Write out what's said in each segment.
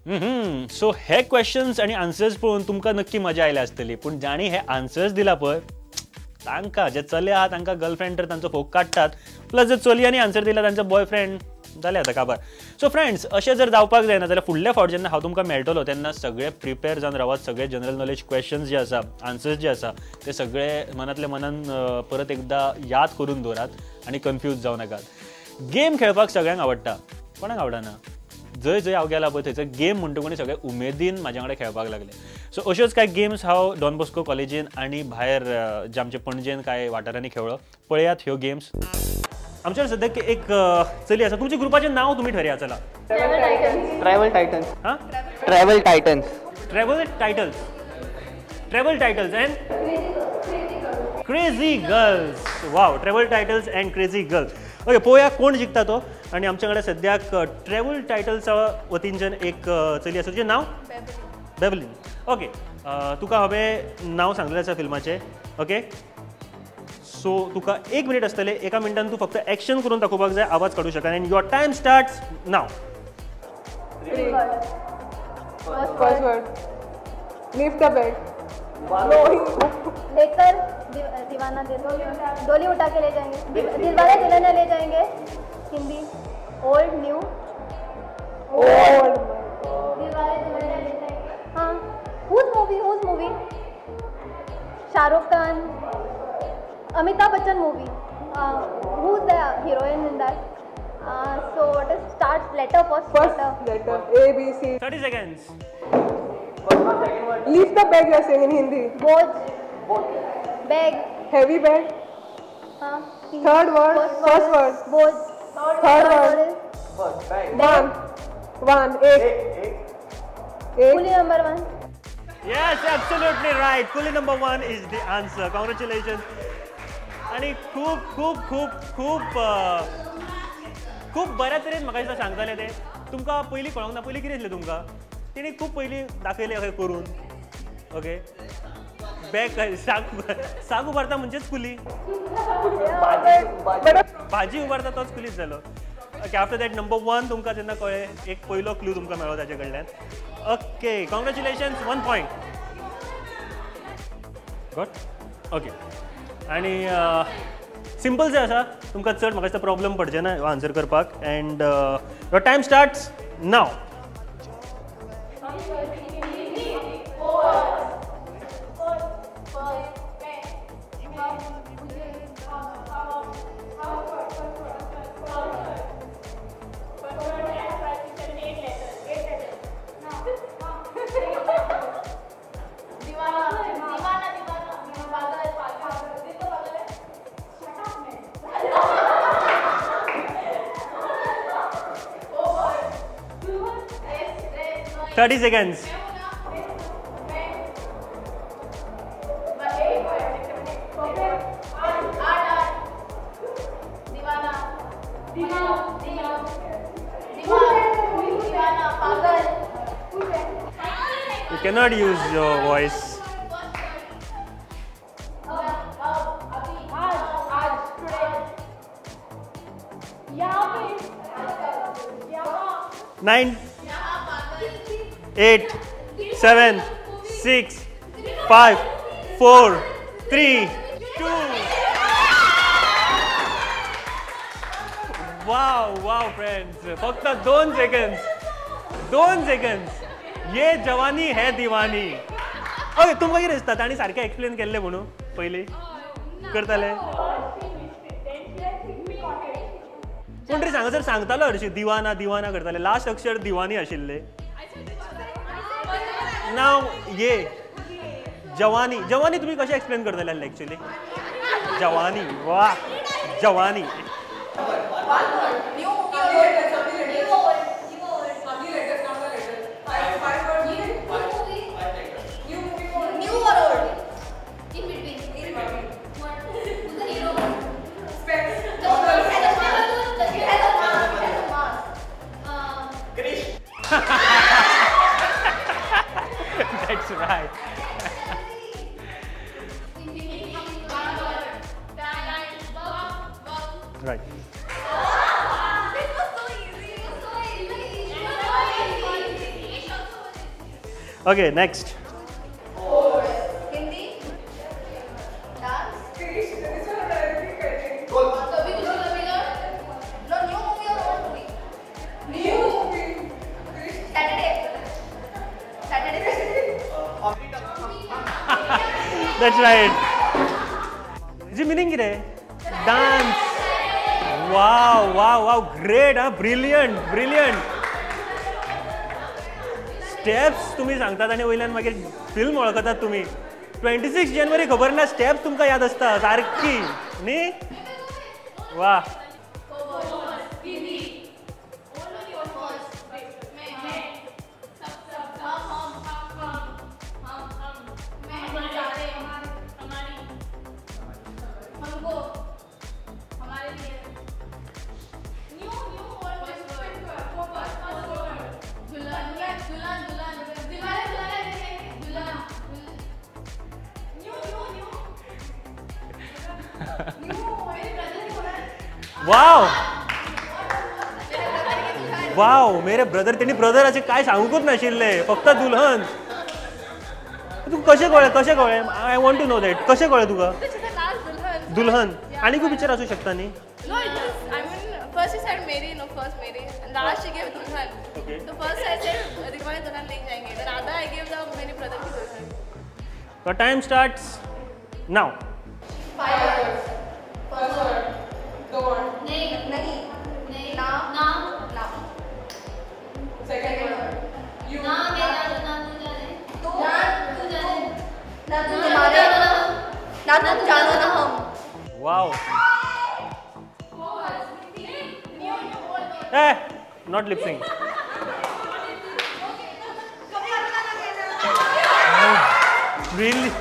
So हे questions आनी answers पळोवन तुमकां नक्की मजा आयल्या आसतली. पूण जांणी हे आन्सर्स दिला पळय तांकां, जे चले आहा तांकां गर्लफ्रेंड तर तांचो फोग काडटात, प्लस जे चलयांनी आन्सर दिला तांचो बॉयफ्रेंड जाले आतां काबार. सो फ्रेंड्स, अशें जर जावपाक जायना जाल्यार फुडल्या फावट जेन्ना हांव तुमकां मेळटलो तेन्ना सगळे प्रिपेर जावन रावात. सगळे जनरल नॉलेज क्वेश्चन्स जे आसा, आन्सर्स जे आसा ते सगळे मनांतल्या मनान परत एकदां याद करून दवरात आनी कन्फ्यूज जावं नाकात. गेम खेळपाक सगळ्यांक आवडटा, कोणाक आवडना? जंय जंय हांव गेला पळय थंयसर गेम म्हणटकूच सगळे उमेदीन म्हाज्या वांगडा खेळपाक लागले. सो अश्योच कांय गेम्स हांव डॉन बॉस्को कॉलेजीन आनी भायर जे आमचे पणजेन कांय वाठारांनी खेळ्ळो. पळयात ह्यो गेम्स. आमच्या सद्याक एक चली आसा, तुमच्या ग्रुपाचें नांव तुमी ठरया. चला, ट्रॅव्हल टायटन्स. हां, travel titans. Travel titles, travel titles and crazy girls. Wow, travel titles and crazy girls. Okay, पळोवया कोण जिखता तो. आनी आमच्या कडेन सद्याक ट्रॅव्हल टायटल्सा वतीनच्यान एक चली आसा, तुजें नांव? बेबलीन. ओके, तुका हांवें नांव सांगलेलें आसा फिल्माचें. ओके, सो तुका 1 मिनीट आसतलें, एका मिनटान तूं फक्त एक्शन करून दाखोवपाक जाय, आवाज काडूं शकना. And your time starts now. First word. Lift the bag. लेकर दीवाना दिल, डोली उठा के ले जाएंगे, Dilwale Dulhania Le Jayenge. Hindi old new, old Dilwale Dulhania Le Jayenge. हाँ, whose movie? Whose movie? Shahrukh Khan, Amitabh Bachchan movie. Who's the heroine in that? So what is start letter? First letter A B C. 30 seconds. Leave the bag, you are saying in Hindi. Boj. Bag. Heavy bag. हाँ. Third word. First word. Boj. Third word. One. One. एक. एक. Coolie number 1. Yes, absolutely right. Coolie number 1 is the answer. Congratulations. आणि खूप खूप खूप खूप खूप बऱ्या तरेन म्हाका दिसता सांगताले ते. तुमकां पयलीं कळोंक ना, पयलीं कितें दिसलें तुमकां? तेणी खूब पयलीं दाखयलें अशें करून. ओके, बॅग साग उबारता म्हणजेच कुली, भाजी उबारता तोच कुलीच जालो. ओके, आफ्टर that number 1 तुमकां जेन्ना कळ्ळें, एक पयलो क्लू तुमकां मेळ्ळो ताचे कडल्यान. Okay, congratulations, 1 point. Good. Okay, आनी सिंपल जे आसा, तुमकां चड म्हाका दिसता प्रॉब्लम पडचें ना आन्सर करपाक. And your time starts now. 30 seconds. You cannot use your voice. 9, 8, 7, 6, 5, 4, 3, 2. Wow, wow friends, फक्त 2 सेकंड्स, 2 सेकंड्स. ये जवानी है दीवानी. ओके, तुमकां कितें दिसता तांणी सारकें एक्सप्लेन केल्लें म्हणून पयलीं करताले? कोण तरी हांगासर सांगतालो हरशीं दिवाना दिवाना करताले, लास्ट अक्षर दिवानी आशिल्लें. नाव ये जवानी, जवानी तुमी कशें एक्सप्लेन करतले एक्चुअली? जवानी, वा जवानी. That's right. Right. This was so easy. So easy. Okay, next. Hindi dance Kabhi Khushi Kabhie Gham. No, new movie or old movie? New movie. Saturday. Saturday. That's right. Ji meaning कितें? Dance. Wow wow wow, great. हा, brilliant brilliant. Steps तुमी सांगतात आनी वयल्यान मागीर film वळखतात तुमी. 26 जानेवारी खबर ना, स्टेप्स तुमकां याद आसता सारकी न्ही. वा. वाव वाव, मेरे ब्रदर. तेणी ब्रदर अशें कांय सांगूकच नाशिल्लें, फक्त दुल्हन. तुका कशें कळ्ळें? कशें कळ्ळें? I want to know that. कशें कळ्ळें तुका दुल्हन? आनीकूय पिक्चर आसूं शकता न्ही? No, it was, I mean, first she said Meri, no, first Meri, and last she gave Dulhan. Okay. So first I said Dilwale Dulhan Le Jayenge, then आधा I gave the Mere brother ki Dulhan. The time starts now. 5 words. First word. Don't. नहीं नहीं नहीं ना ना ना. Second word. You. ना मैं जाने ना तू जाने तू ना तू जाने ना तुम्हारे ना तुम जानो ना हम. Wow. Eh, not lip sync. Really?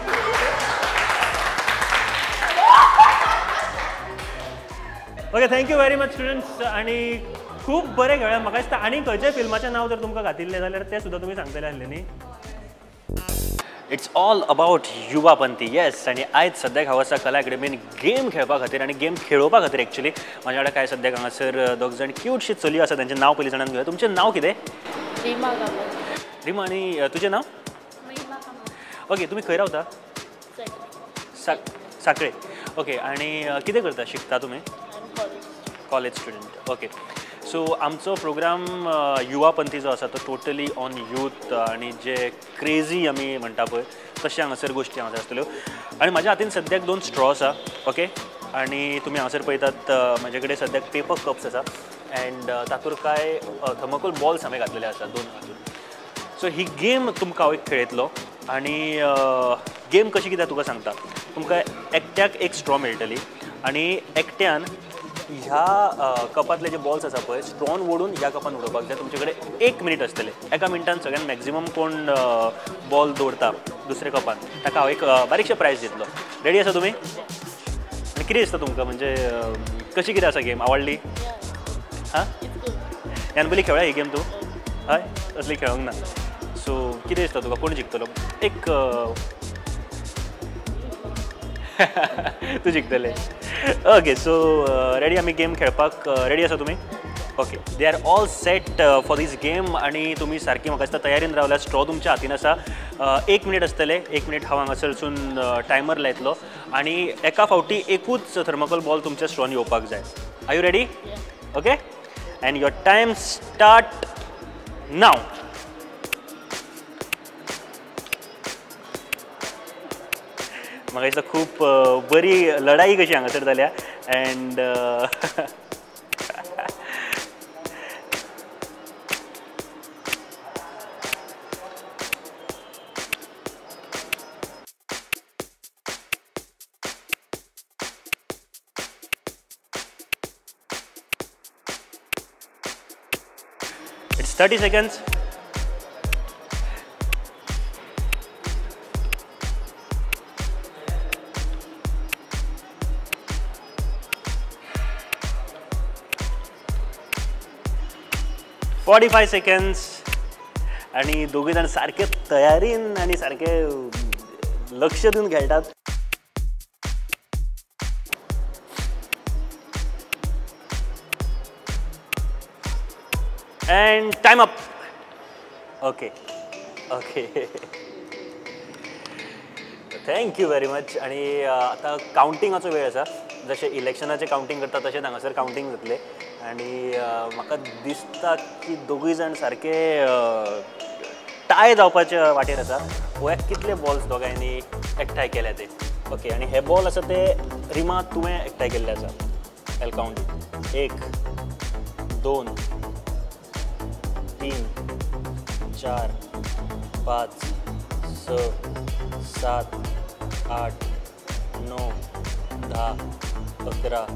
Okay, thank you very much students. आनी खूब बरें खेळ्ळें. म्हाका दिसता आनी खंयच्याय फिल्माचें नांव जर तुमकां घातिल्लें जाल्यार तें सुद्दां तुमी सांगतले आसले न्ही. It's all about Yuvapanthi. Yes, आनी आयज सद्याक हांव आसा कला अकॅडमीन गेम खेळपा खातीर आनी गेम खेळोवपा खातीर. एक्चुली म्हाज्या वांगडा काय सद्याक हांगासर दोग जाण क्यूटशी चलयो आसा. तांचें नांव पयलीं जाणान घेवया. तुमचें नांव कितें? रिमा कामत. रिमा, आनी तुजें नांव? महिमा कामत. ओके, तुमी खंय रावता? साखळे. ओके, आनी कितें करता? शिकता तुमी? College student. Okay, so आमचो प्रोग्राम युवापंथी जो आसा तो टोटली ऑन यूथ आनी जे क्रेजी आमी म्हणटा पळय तशें हांगासर गोश्टी हांगासर आसतल्यो. आनी म्हाज्या हातीन सद्याक 2 स्ट्रॉ आसा. ओके, आनी तुमी हांगासर पळयतात म्हाजे कडेन सद्याक पेपर कप्स आसा एंड तातूंत कांय थर्मोकोल बॉल्स हांवें घातलेले आसा 2 हातून. सो ही गेम तुमकां हांव एक खेळयतलो आनी गेम कशी कितें तुका सांगता. तुमकां एकट्याक एक स्ट्रॉ मेळटली आनी एकट्यान ह्या कपांतले जे बॉल्स आसा पळय स्ट्रॉन ओडून ह्या कपान उडोवपाक जाय. तुमचे कडेन 1 मिनीट आसतलें. एका मिनटान सगळ्यान मॅक्झिमम कोण बॉल दवरता दुसऱ्या कपान ताका हांव एक बारीकशें प्रायज दितलो. रेडी आसा तुमी? आनी कितें दिसता तुमकां, म्हणजे कशी कितें आसा गेम? आवडली? हां, ह्यान पयलीं खेळ्ळा ही गेम तूं? हय, असली खेळोंक ना. सो कितें दिसता तुका कोण जिखतलो? एक तूं जिखतलें. ओके, सो रेडी आमी गेम खेळपाक? रेडी आसा तुमी? Okay, they are all set for this game. आनी तुमी सारकी म्हाका दिसता तयारीन रावल्या. स्ट्रॉ तुमच्या हातीन आसा. 1 मिनीट आसतलें. 1 मिनीट हांव हांगासरसून टायमर लायतलो आनी एका फावटी एकूच थर्मोकोल बॉल तुमच्या स्ट्रॉन येवपाक जाय. Are you ready? Okay, and your time start now. म्हाका दिसता खूब बरी लढाई कशी हांगासर जाल्या. And it's 30 seconds. 45 seconds. आनी दोगूय जाण सारके तयारीन आनी सारके लक्ष दिवन खेळटात. And time up. Okay, Okay, thank you very much. आनी आतां कावंटिंगाचो वेळ आसा. जशें इलेक्शनाचें कावंटींग करता तशेंच हांगासर कावंटींग जातलें. आनी म्हाका दिसता की दोगूय जाण सारके टाय जावपाच्या वाटेर आसा. पळोवया कितले बॉल्स दोगांयनी एकठांय केल्या ते. ओके, आनी हे बॉल आसा ते रिमा तुवें एकठांय केल्ले आसा. L count 1 2 3 4 5 6 7 8 9 10 11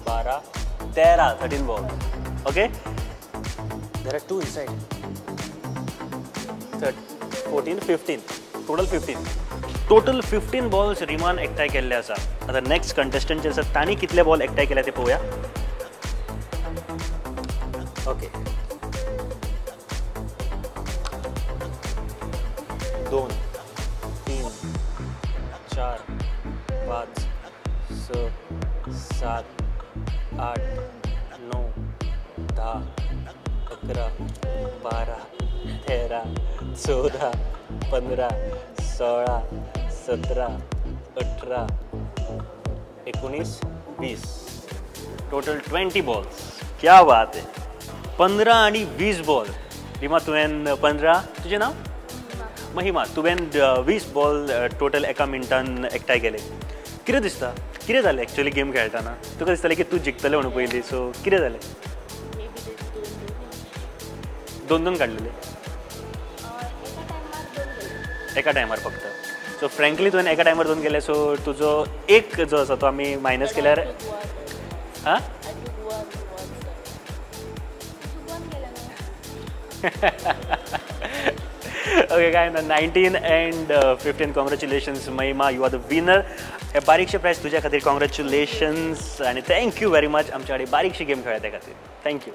12 13 13 ball. Okay, there are 2 inside. 14 15 total 15. Total 15 balls Riemann एकठांय केल्ले आसा. आतां नेक्स्ट कंटेस्टंट जे आसा तांणी कितले बॉल एकठांय केले ते पळोवया. ओके, 2 3 4 5 6 7 8 9 10 11 12 13 14 15 16 17 18 19 20. Total 20 balls. क्या बात आहे. 15 आणि 20 बॉल. रिमा तुवें 15, तुजें नांव महिमा, तुवें 20 बॉल टोटल एका मिनटान एकठांय केले. कितें दिसता, कितें जालें एक्चुअली गेम खेळटना? तुका दिसतालें की तूं जिखतलें म्हणून पयलीं, सो कितें जालें? दोन दोन काडलेले एका टायमार फक्त. सो फ्रँकली तुवें एका टायमार दोन केले, सो तुजो एक जो आसा तो आमी मायनस केल्यार. हां, ओके, काय ना. 19 and 15. Congratulations Mahima, you are the winner. हे बारीकशे प्रायज तुज्या खातीर. कॉंग्रॅच्युलेशन्स आनी thank you very much आमच्या कडेन बारीकशी गेम खेळ्ळा त्या खातीर. Thank you.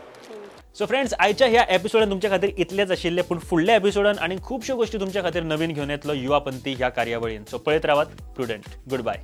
So friends, आयच्या ह्या एपिसोडान तुमच्या खातीर इतलेच आशिल्लें, पूण फुडल्या एपिसोडान आनी खुबश्यो गोश्टी तुमच्या खातीर नवीन घेवन येतलो युवा पंथी ह्या कार्यावळीन. सो पळयत रावात. प्रुडंट. Good bye.